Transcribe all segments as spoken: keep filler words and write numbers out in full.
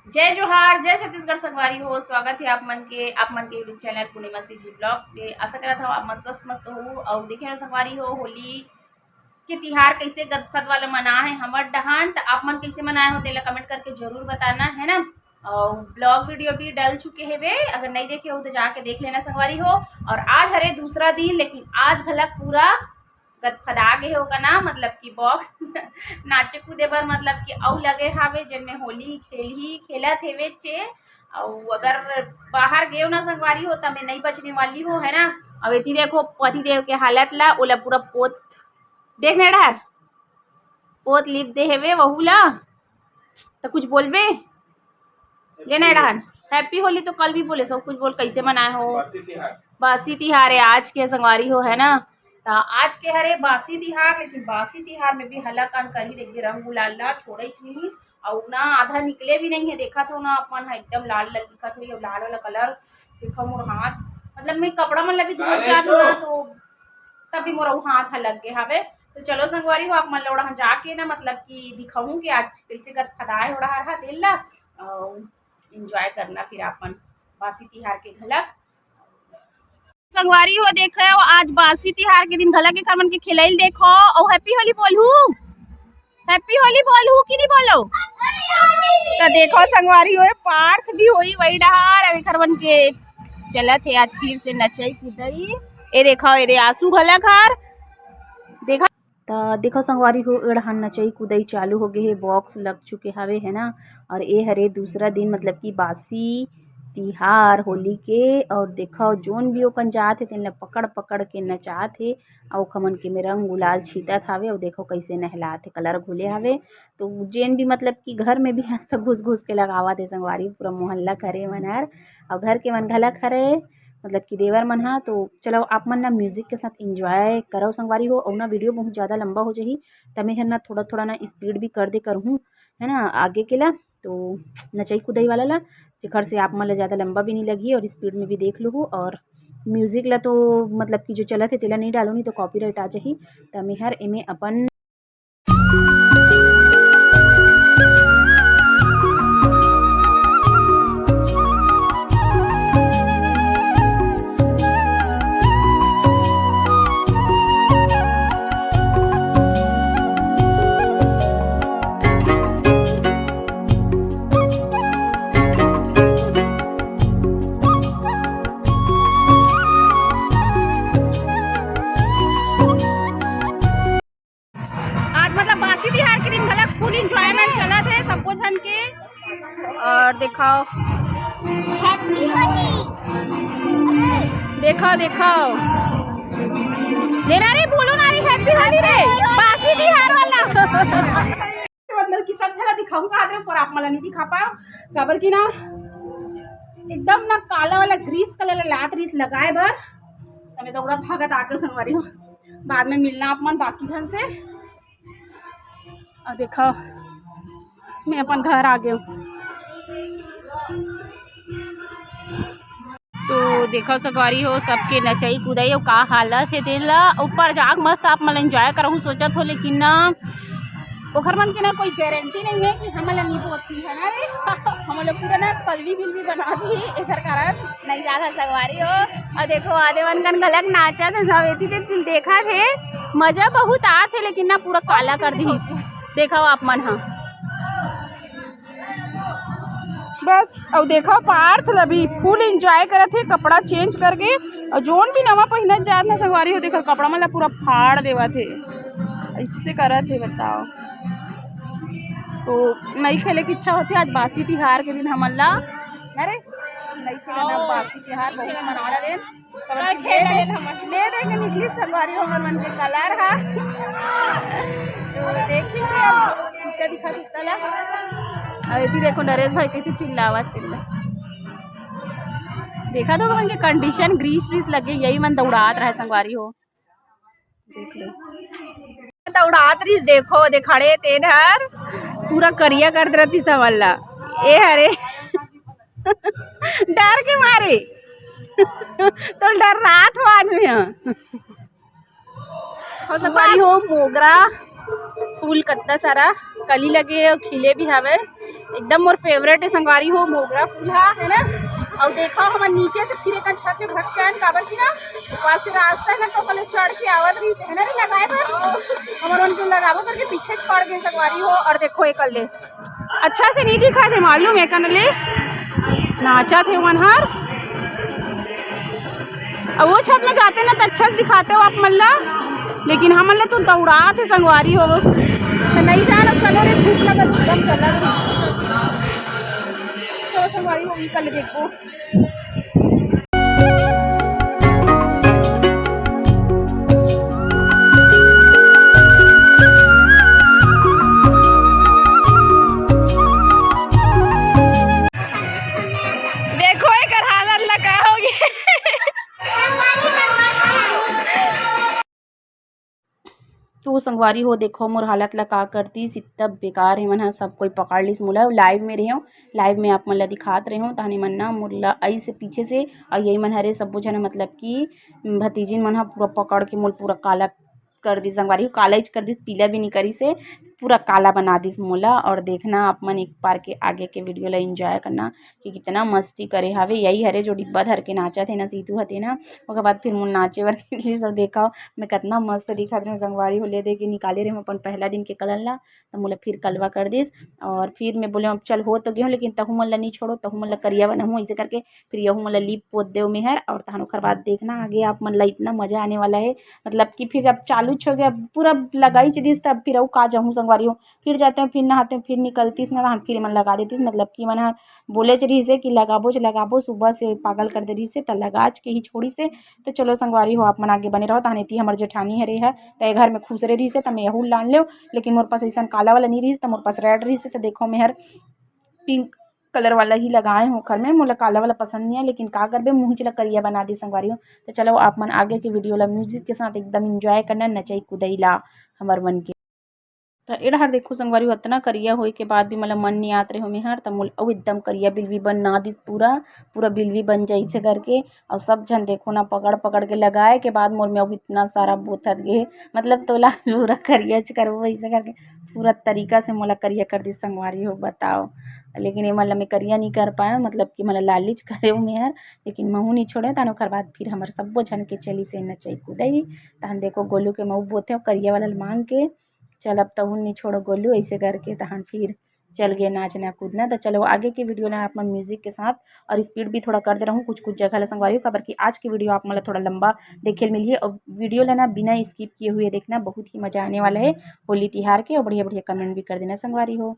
जय जोहार, जय छत्तीसगढ़ संगवारी हो। स्वागत हे आप मन के, आप मन के YouTube चैनल पूर्णिमा CG ब्लॉग्स पे। आशा करत हव आप मन स्वस्थ मस्त हो। अउ देखे हो संगवारी हो, होली के तिहार कइसे गदफद वाला मना हे हमर डहान, त आप मन कइसे मनाए हो तेला कमेंट करके जरूर बताना, है ना। अउ ब्लॉग वीडियो भी डल चुके हेवे, अगर नइ देखे हो तो जाके देख लेना संगवारी हो। अउ आज हरे दूसरा दिन, लेकिन आज घलक पूरा गदफदा गे हे ओकर ना, मतलब कि बॉक्स नाचे कूदे बर, मतलब कि अउ लगे हावे, जेन में होली खेलही, खेलत हेवे चे। अउ अगर बाहर गेव ना संगवारी हो, त मैं नइ बचने वाली हो, है ना। अब एती देखो पति देव के हालत ला, ओला पूरा पोत, देख ना डहर, पोत लिप दे हेवे वहू ला। त कुछ बोलबे? ले ना डहर, हैप्पी होली तो कल भी बोले, सब कुछ बोल, कैसे मनाए हो? बासी तिहार। बासी तिहार है आज के संगवारी हो, है ना। त आज के हरे बासी तिहार, लेकिन बासी तिहार में भी हलाकान करही, देखबे रंग गुलाल ला छोड़े ही नहीं। अउ ना आधा निकले भी नहीं है, देखत हो ना अपन ह एकदम लाल लाल दिखत होही। अउ लाल वाला कलर देखो मोर हाथ, मतलब मैं कपड़ा मन ला भी धोत जात हूँ ना, तो तभी मोर अउ हाथ ह लग गे हावे। तो चलो संगवारी हो, आप मन ला ओड़हा जाके ना, मतलब कि दिखाऊं कि आज कैसे गदफदाए ओड़हा रहा तेल ला, अउ एंजॉय करना फिर अपन बासी तिहार के घलक। संगवारी हो, देखो आज बासी तिहार के दिन घलक एखर मन के खेलैल देखो, अउ हैप्पी होली बोलहू, हैप्पी होली बोलहू कि नहीं बोलो? त देखो संगवारी हो, पार्थ भी होई वही डहार, अउ एखर मन के चलत हे आज फिर से नचई कूदई। ए देखो, ए दे आंसू घलक हर, देखा। त देखो संगवारी हो, ए डहान नचई कुदई चालू हो गे हे, बॉक्स लग चुके हावे, है ना। अउ ए हरे दूसरा दिन, मतलब कि बासी तिहार होली के। अउ देखो जोन भी ओकन जात हे, तेन ला पकड़ पकड़ के नचात हे, अउ ओखर मन के में रंग गुलाल छीतत हावे, अउ देखो कैसे नहलात हे, कलर घुले हावे। तो जेन भी, मतलब कि घर में भी हंसता घुस घुस के लगावत हे संगवारी, पूरा मोहल्ला करे मन हर, अउ घर के मन घलक हरे, मतलब कि देवर मन ह। तो चलो आप मन ना म्यूजिक के साथ एंजॉय करव संगवारी हो, अउ ना वीडियो बहुत ज़्यादा लंबा हो जाही, त मैं हर ना थोड़ा थोड़ा ना स्पीड भी कर दे करहूँ, है ना, आगे के ला, तो नचई कुदई वाला ला, जेखर से आप मन ला ज़्यादा लंबा भी नहीं लगही अउ स्पीड में भी देख लूहू। अउ म्यूजिक ला तो, मतलब कि जो चलत हे तेला नहीं डालो, नहीं तो कॉपीराइट आ जाही। त मैं हर एमे अपन आज मतलब बासी तिहार के दिन घलक फुल एंजॉयमेंट चलत हे सबो झन के। अउ देखो, हैप्पी होली। देखो, देखो, दे ना रे, बोलो ना रे, हैप्पी होली रे, बासी तिहार वाला। मतलब कि सब झला दिखाऊं का, पर आप मन ला नहीं दिखा पाओ, काबर कि ना एकदम ना काला वाला ग्रीस कलर ला लात रिहिस लगाए बर, त मैं दौड़त भागत आगे संगवारी हो। बाद में मिलना आप मन बाकी झन से। अउ देखो, मैं अपन घर आ गेंव। तो देखो संगवारी हो, सबके नचई कुदई अउ का हालत हे तेन ला। ऊपर जाग मस्त आप मन एंजॉय करहूँ सोचत हो, लेकिन ना ओखर मन के ना कोई गारंटी नहीं है कि हमन ला नहीं बोलती है ना रे। हमन ला पूरा ना कलवी बिलवी बना दी, एकर कारण नहीं जात हे संगवारी हो। अउ देखो आदे मन कन घलक नाचत हे सब, एती तेती देखत हे, मजा बहुत आत हे, लेकिन ना पूरा काला कर दी। देखो आप मन ह। बस, अउ देखो पार्थ ल भी फुल एंजॉय करत हे, कपड़ा चेंज करके, अउ जोन भी नवा पहिनत जात हे संगवारी हो, देखो कपड़ा मन ल पूरा फाड़ देवत हे, ऐसे करत हे, बताओ। तो नई खेले के इच्छा होथे आज बासी तिहार के दिन हमन ला, अरे नई खेले ना, बासी तिहार बहुत मना रहे। कलर ले खेल दे, ले दे के निकली संगवारी हो हमर मन के कलर हा। तो देखी के अब चित्ता दिखा चित्ता ला। अउ एती देखो नरेश भाई कैसे चिल्लावत तेला। देखा तो मन के कंडीशन ग्रीस व्रीस लगे, यही मन दौड़ात रहे संगवारी हो। देख लो। दौड़ात रहिस, देखो, दे खड़े तेन हर पूरा करिया कर देती समझ ला। ए हरे डर के मारे तो डर रात हो आदमी ह। हो सकता हो मोगरा फूल कत्ता सारा कली लगे हे अउ खिले भी हवे। एकदम मोर favourite हे संगवारी हो मोगरा फूल हा, है ना। अउ देखा हमन नीचे से फिर एक छत में भटक के आएन, काबर कि ना ऊपर से रास्ता है ना, तो कल चढ़ के आवत रहिस है ना रे लगाए बर। हमर मन के लगाबो करके पीछे से पड़ गए संगवारी हो। और देखो एक ले अच्छा से नहीं दिखा थे मालूम है कन ले नाचा थे मन हर। अब वो छत में जाते ना तो अच्छा से दिखाते हो आप मन ला, लेकिन हमन ला तो दौड़ात हे संगवारी हो। तो नहीं जान, अब चलो रे, धूप लगत, एकदम जलत हे। चलो संगवारी हो, निकल देखो। देखो एकर हालत ला का होगे। तो संगवारी हो, देखो मोर हालत ला का कर दिस, इतना बेकार हे मन ह, सब कोई पकड़ लिस मोला। Live में रहेंव, live में आप मन ला दिखात रहेंव, तहन ए मन ना मोर ला अइसे पीछे से, अउ यही मन हरे सबो झन, मतलब कि भतीजिन मन ह पूरा पकड़ के मोल पूरा काला कर दिस संगवारी हो, काला ही कर दिस, पीला भी नहीं करिस हे, पूरा काला बना दिस मोला। और देखना आप मन एक बार के आगे के video ला enjoy करना कि कितना मस्ती करे हावे। यही हरे जो डिब्बा धर के नाचत हे ना सीतू हते ना, ओकर बाद फिर मोला नाचे बर दिस। सब देखा मैं कितना मस्त दिखत रहे संगवारी हो, ले दे के निकाले रहे अपन पहला दिन के कलर ला, तो मोला फिर कलवा कर दिस। और फिर मैं बोले अब चल हो तो गए हूँ, लेकिन तहू मन ला नहीं छोड़ो, तहू मन ला करिया बनाहूँ, ऐसे करके फिर यहू मन ला लीप पोत देव मेहर। और तहन ओकर बाद देखना आगे आप मन ला इतना मजा आने वाला है, मतलब कि फिर जब चालू हो गया पूरा लगाई च दिस, तब फिर अउ का जाहूँ संगवारी हो, फिर जाते हैं, फिर नहाते हैं, फिर निकलतीस ना, तहन फिर मन लगा देतीस, मतलब कि मन ह बोले च रहिस हे कि लगाबो च लगाबो, सुबह से पागल कर दे रहिस हे, त लगाच के ही छोड़िस हे। तो चलो संगवारी हो, आप मन आगे बने रहो। तहन एती हमर जेठानी हरे है, त ए घर में खुसरे रहिस हे, त मैं यहू लान लेव, लेकिन मोर पास ऐसन काला वाला नहीं रहिस, त मोर पास red रहिस हे, त देखो मेहर pink colour वाला ही लगाए हूँ ओखर में, मोला काला वाला पसंद नहीं है, लेकिन का करबे, मुँह ला करिया बना दी संगवारी हो। तो चलो आप मन आगे के video ला music के साथ एकदम enjoy करना, नचई कुदई ला हमर मन के। तो ए डहर देखो संगवारी हो, अतना करिया होए के बाद भी मोला मन नहीं आत रहे हो मेहर, त मोला अउ एकदम करिया बिलवी बन ना दिस, पूरा पूरा बिलवी बन जाइसे करके। और सब झन देखो ना पकड़ पकड़ के लगाए के बाद मोर में अउ इतना सारा बोथत गे, मतलब तोला पूरा करिया च करबो ऐसे करके पूरा तरीका से मोला करिया कर दिस संगवारी हो, बताओ। लेकिन ये मतलब मैं करिया नहीं कर पाए, मतलब कि मोला लालिच करे हो मेहर, लेकिन महू नहीं छोड़े। तहन ओकर बाद फिर हमर सब्बो झन के चली से नचई कुदई। तहन देखो गोलू के महू बोथे करिया वाला ल मांग के, चल अब तहूँ नहीं छोड़ो गोलू, ऐसे करके तहन फिर चल गए नाचना कूदना। तो चलो आगे के video ला आप मन music के साथ और speed भी थोड़ा कर दे रहूँ कुछ कुछ जगह ला संगवारी हो, काबर कि आज की video आप मन ला थोड़ा लंबा देखे ल मिलही। और video ला ना बिना skip किए हुए देखना, बहुत ही मजा आने वाला है। होली तिहार के और बढ़िया बढ़िया comment भी कर देना संगवारी हो।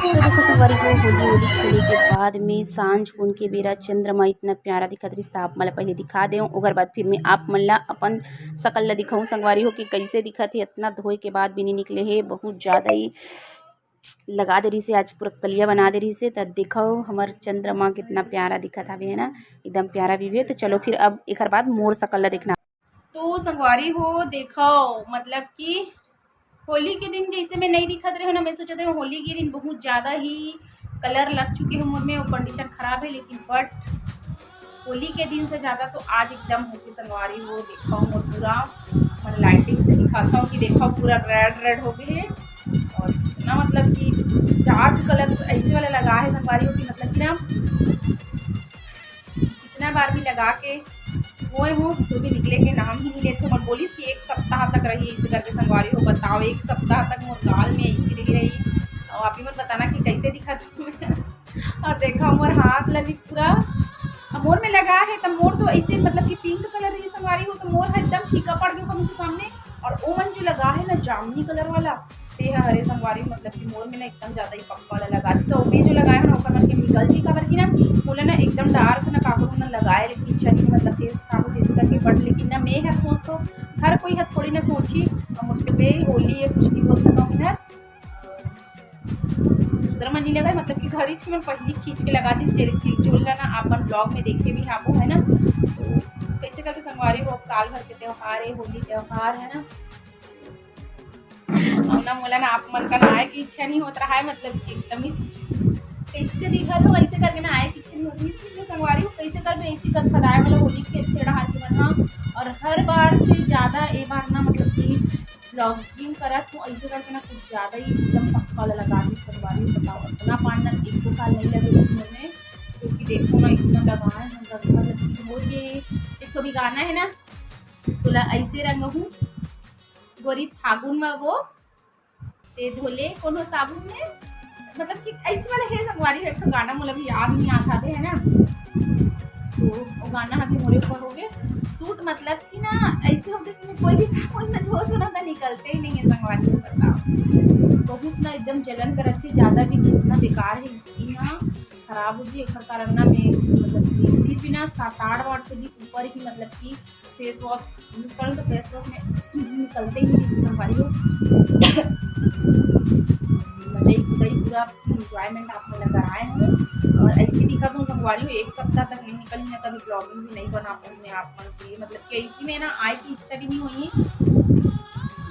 तो देखो संगवारी हो, होली होली खेले के बाद में सांझ कुन के बेरा चंद्रमा इतना प्यारा दिखत रहिस, त आप मन ला पहले दिखा देव, ओकर बाद फिर मैं आप मन ला अपन सकल ला दिखाऊं संगवारी हो कि कैसे दिखत हे। इतना धोए के बाद भी नहीं निकले हे, बहुत ज्यादा ही लगा दे रहिस हे, आज पूरा कलिया बना दे रहिस हे। त देखो हमर चंद्रमा कितना प्यारा दिखत हवे, है ना, एकदम प्यारा view हे। तो चलो फिर अब एकर बाद मोर सकल ला देखना। तो संगवारी हो देखो, मतलब कि होली के दिन जैसे मैं नहीं दिखत रहे हो ना, मैं सोचत रहे होली के दिन बहुत ज्यादा ही कलर लग चुके हैं मुंह में, वो कंडीशन खराब है, लेकिन बट होली के दिन से ज्यादा तो आज एकदम होके संगवारी हो देखो, मोर पूरा मन लाइटिंग से दिखाता हूँ कि देखो पूरा रेड रेड हो गए है। और इतना मतलब कि डार्क कलर ऐसे वाला लगा है संगवारी हो कि मतलब कि ना जितना बार भी लगा के होए हो तो भी निकले के नाम ही नहीं लेते। और बोलिस कि एक सप्ताह तक रही ऐसे करके संगवारी हो, बताओ एक सप्ताह तक मोर गाल में ऐसी रही रही। और आप ही मत बताना कि कैसे दिखत हूँ मैं। और देखा मोर हाथ ला भी पूरा मोर में लगा है, तो मोर तो ऐसे मतलब कि पिंक कलर रही संगवारी हो, तो मोर एकदम फीका पड़ गया उनके सामने। और ओ मन जो लगा है ना जामुनी कलर वाला, ते ह हरे संगवारी, मतलब कि मोर में ना एकदम ज्यादा ही पक्का वाला लगा दिस। ओमे जो लगाए हन ओकर मन के निकल जी, काबर कि ना मोला ना एकदम डार्क ना काकरो ना लगाए रहे इच्छा नहीं, मतलब फेस खराब हो जैसे करके, बट लेकिन ना मैं हर सोच तो हर कोई हर थोड़ी ना सोची, हम उसके बे होली है कुछ नहीं बोल सकता हूँ मैं हर दूसरा मन नहीं लगा है, मतलब कि घरी में पहली खींच के लगा दिस, जेल की जोल ना अपन ब्लॉग में देखे भी हाबो है ना। तो कैसे करके संगवारी हो, अब साल भर के त्योहार है, होली त्योहार है ना, और ना मोला ना आप मन का ना आए की इच्छा नहीं होत रहा है, मतलब कि एकदम ही कैसे दिखत हो ऐसे करके ना आए की इच्छा नहीं होती। इसलिए संगवारी हो कैसे कर मैं ऐसी कर फदाए वाला होली के तेड़ा हाथ के बनना। और हर बार से ज्यादा ए बार ना मतलब कि ब्लॉगिंग करत हूँ ऐसे करके ना कुछ ज्यादा ही एकदम पक्का वाला लगा दी संगवारी हो। बताओ इतना पान ना एक दो साल नहीं लगे उसमें में, क्योंकि देखो ना इतना लगा है हम रंग मतलब कि हो ये एक तो भी गाना है ना, तोला ऐसे रंग हूँ गोरी फागुन में वो ते धोले कोनो साबुन में, मतलब कि ऐसे वाला है संगवारी हो, एक तो गाना मोला भी याद नहीं आता है ना, तो वो गाना अभी मोरे ऊपर हो गए सूट, मतलब कि ना ऐसे होते कि मैं कोई भी साबुन में धो तो ना निकलते ही नहीं है संगवारी हो, बताओ। बहुत ना एकदम जलन करत थी, ज्यादा भी कितना बेकार है इसकी ना, खराब हो जी, एकर कारण ना मैं मतलब कि फिर भी ना सात आठ बार से भी ऊपर ही मतलब कि फेस वॉश यूज करूँ तो फेस वॉश में निकलते ही नहीं संगवारी हो। मजा ही पूरा पूरा इंजॉयमेंट आप मन ला कराए हूँ। और ऐसी दिखा दूँ संगवारी हो, एक सप्ताह तक नहीं निकली ना, तभी ब्लॉगिंग भी नहीं बना पाऊँ मैं आप मन के लिए, मतलब कि ऐसी में ना आए की इच्छा भी नहीं हुई।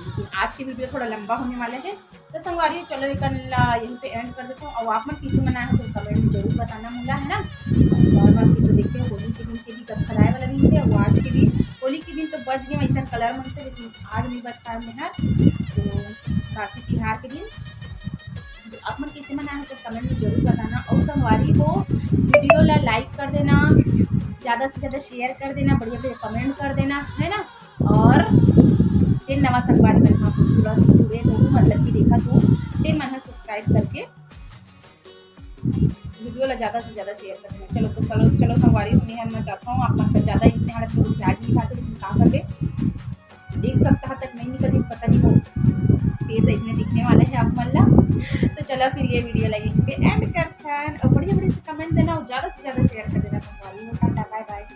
लेकिन आज की वीडियो थोड़ा लंबा होने वाला है, तो संगवारी हो चलो एक ला यहीं पे एंड कर देता हूँ। और आप मन किसी मनाए हो तो कमेंट में जरूर बताना मोला, है ना। और बाकी तो देखते हैं होली के दिन के भी कब खराए वाला दिन से, और आज के भी होली के दिन तो बच गे वैसन कलर मन से, लेकिन आग नहीं बच पाए मेहर। तो बासी तिहार के दिन आप मन कैसे मनाए हो तो कमेंट में जरूर बताना। और संगवारी हो, वीडियो ला लाइक कर देना, ज़्यादा से ज़्यादा शेयर कर देना, बढ़िया बढ़िया कमेंट कर देना, है ना। और जे नवा संगवारी मन हा जुड़ा जुड़े हो, मतलब कि देखा तो ते मन हा सब्सक्राइब करके वीडियो ला ज़्यादा से ज़्यादा शेयर कर देना। चलो तो चलो चलो संगवारी हो, मैं जाता हूँ, आप मन का ज़्यादा इसने हालत में ध्यान नहीं खाते, लेकिन का कर ले, एक सप्ताह तक नहीं निकली, पता नहीं वो फेस ऐसने दिखने वाला है आप मन ला। तो चलो फिर ये वीडियो ला यहीं पे एंड करथन और बढ़िया बढ़िया से कमेंट देना और ज़्यादा से ज़्यादा शेयर कर देना संगवारी हो। टाटा बाय बाय।